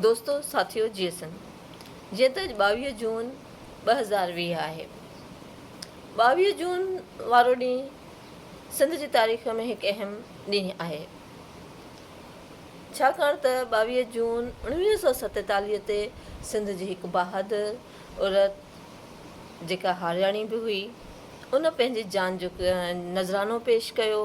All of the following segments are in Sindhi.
دوستو ساٿيو جيئي سنڌ جيئن ته اڄ 22 جون 2020 آهي. 22 جون وارو ڏينهن سنڌ جي تاريخ ۾ هڪ اهم ڏينهن آهي. ڇاڪاڻ ته 22 جون 1947 تي سنڌ جي هڪ بهادر عورت جيڪا هارياڻي به هئي ان پنهنجي جان جو نذرانو پيش ڪيو،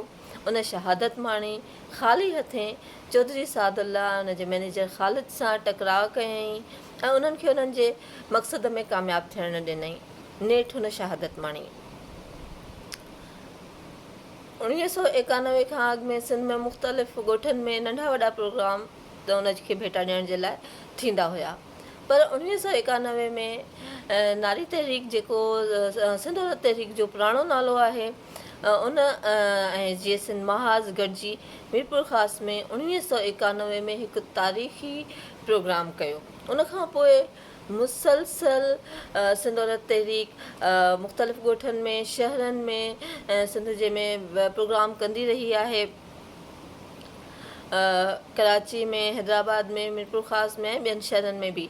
ان شهادت ماڻي، خالي هٿين چوڌري سعد الله ۽ ان جي مئنيجر خالد سان ٽڪراء ڪيائين ۽ انهن کي انهن جي مقصد ۾ ڪامياب ٿيڻ نه ڏنائين. نيٺ هن شهادت ماڻي. 1991 کان اڳ ۾ سنڌ ۾ مختلف ڳوٺن ۾ ننڍا وڏا پروگرام ته ان کي ڀيٽا ڏيڻ جي لاء ٿيندا هيا پر 1991 ۾ ناري تحريڪ جيڪو سنڌ عورت تحريڪ جو پراڻو نالو آهي ان ۽ جيئي سنڌ محاذ گڏجي ميرپورخاص ۾ 1991 ۾ هڪ تاريخي پروگرام ڪيو ان کان پوء مسلسل سنڌ عورت تحريڪ مختلف ڳوٺن ۾ شهرن ۾ سنڌ جي ۾ پروگرام ڪندي رهي آهي ڪراچي ۾ حيدرآباد ۾ ميرپورخاص ۾ ۽ ٻين شهرن ۾ به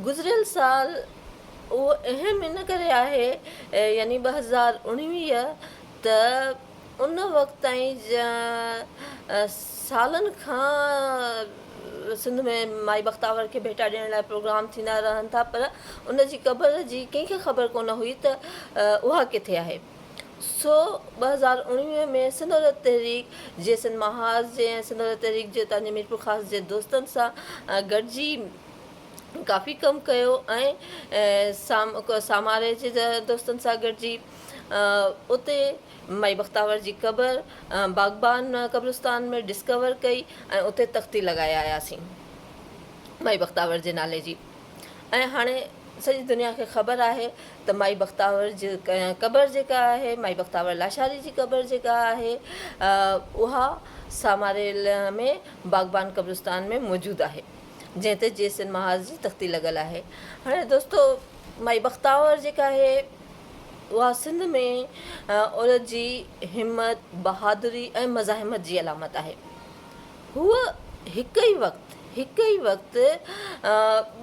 گذريل سال اهو اهم ان ڪري آهي يعني 2019 ته ان وقت تائين سالن کان سنڌ ۾ مائي بختاور کي ڀيٽا ڏيڻ لاء پروگرام ٿيندا رهن ٿا پر ان جي قبر جي ڪنهن کي خبر ڪونه هئي ته اها ڪٿي آهي سو 2019 ۾ سنڌ عورت تحريڪ جي سنڌ محاذ جي ۽ سنڌ عورت تحريڪ جي اتان جي ميرپورخاص جي دوستن سان گڏجي ڪافي ڪم ڪيو ۽ ساماري جي دوستن سان گڏجي اتي مائي بختاور جي قبر باغبان قبرستان ۾ ڊسڪور ڪئي ۽ اتي تختي لڳائي آياسين مائي بختاور جي نالي جي ۽ هاڻي سڄي دنيا کي خبر آهي ته مائي بختاور جي قبر جيڪا آهي مائي بختاور لاشاري جي قبر جيڪا آهي اها ساماري ۾ باغبان قبرستان ۾ موجود آهي جنهن تي جي سن محاذ جي تختي لڳل آهي. هاڻي دوستو مائي بختاور جيڪا آهي اها سنڌ ۾ عورت جي همت، بهادري ۽ مزاحمت جي علامت آهي. هوء هڪ ئي وقت هڪ ئي وقت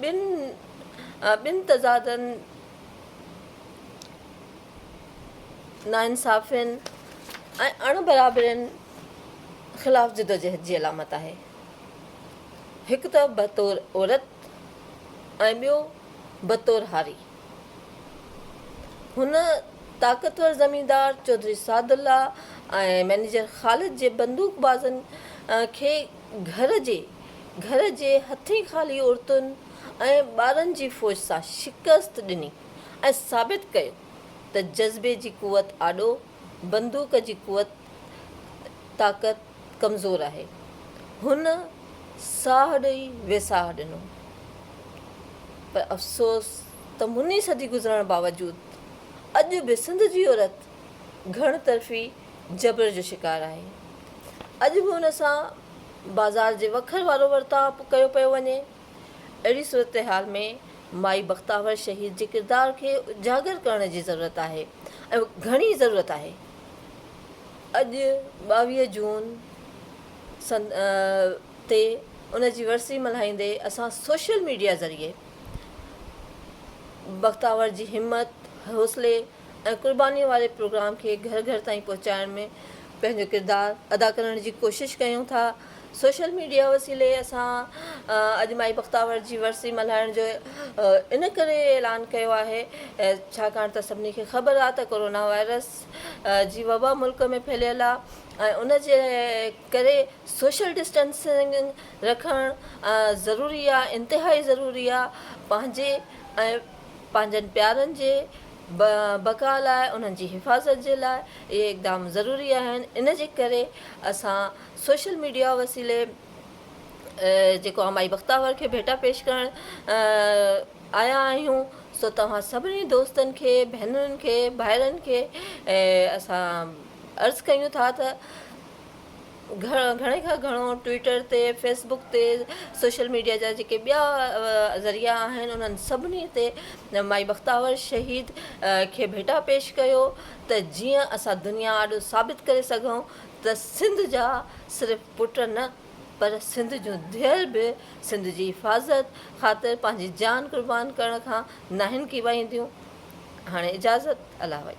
ٻن ٻن تضادن، ناانصافين ۽ اڻ برابرين خلاف جدوجهد جي علامت آهي. هڪ ته بطور عورت ۽ ٻيو بطور هاري. هن طاقتور زميندار چوڌري سعد الله ۽ مئنيجر خالد جي بندوق بازن کي گهر جي گهر جي هٿين خالي عورتن ۽ ٻارن جي فوج سان شڪست ڏني ۽ ثابت ڪيو ته جذبي جي قوت آڏو بندوق جي قوت طاقت ڪمزور آهي. هن ساهه ڏئي ويساهه ڏنو. پر افسوس ته مني صدي گذرڻ باوجود اڄ به سنڌ جي عورت گهڻ طرفي جبر جو شڪار آهي. اڄ به ان سان بازار جي وکر وارو ورتاء ڪيو پيو وڃي. اهڙي صورتحال ۾ مائي بختاور شهيد جي ڪردار کي اجاگر ڪرڻ جي ضرورت آهي ۽ گهڻي ضرورت آهي. اڄ 22 جون تي ان جي ورسي ملهائيندي اسان سوشل ميڊيا ذريعي بختاور جي همت، حوصلي ۽ قرباني واري پروگرام کي گهر گهر تائين پهچائڻ ۾ پنهنجو ڪردار ادا ڪرڻ جي ڪوشش ڪيون ٿا. سوشل ميڊيا وسيلي اسان اڄ مائي بختاور جي ورسي ملهائڻ جو ان ڪري اعلان ڪيو آهي ڇاڪاڻ ته سڀني کي خبر آهي ته ڪورونا وائرس جي وبا ملڪ ۾ ڦهليل آهي ۽ ان جي ڪري سوشل ڊسٽنسنگ رکڻ ضروري آهي انتهائي ضروري آهي پنهنجي ۽ پنهنجن پيارن جي بقا لاء انهن جي حفاظت جي لاء اهي اقدام ضروري آهن ان جي ڪري اسان سوشل ميڊيا وسيلي جيڪو آ مائي بختاور کي ڀيٽا پيش ڪرڻ آيا آهيون سو توهان سڀني دوستن کي ڀينرن کي ڀائرن کي اسان عرض ڪيون ٿا ته گهڻي کان گهڻو ٽوئٽر تي فيس بڪ تي سوشل ميڊيا جا جيڪي ٻيا ذريعا آهن انهن سڀني تي مائي بختاور شهيد کي ڀيٽا پيش ڪيو ته جيئن اسان دنيا آڏو ثابت ڪري سگهون ته سنڌ جا صرف پٽ نه پر سنڌ جون ڌيئر به سنڌ جي حفاظت خاطر پنهنجي جان قربان ڪرڻ کان ناهن ڪيٻائينديون. هاڻي اجازت الله وائي.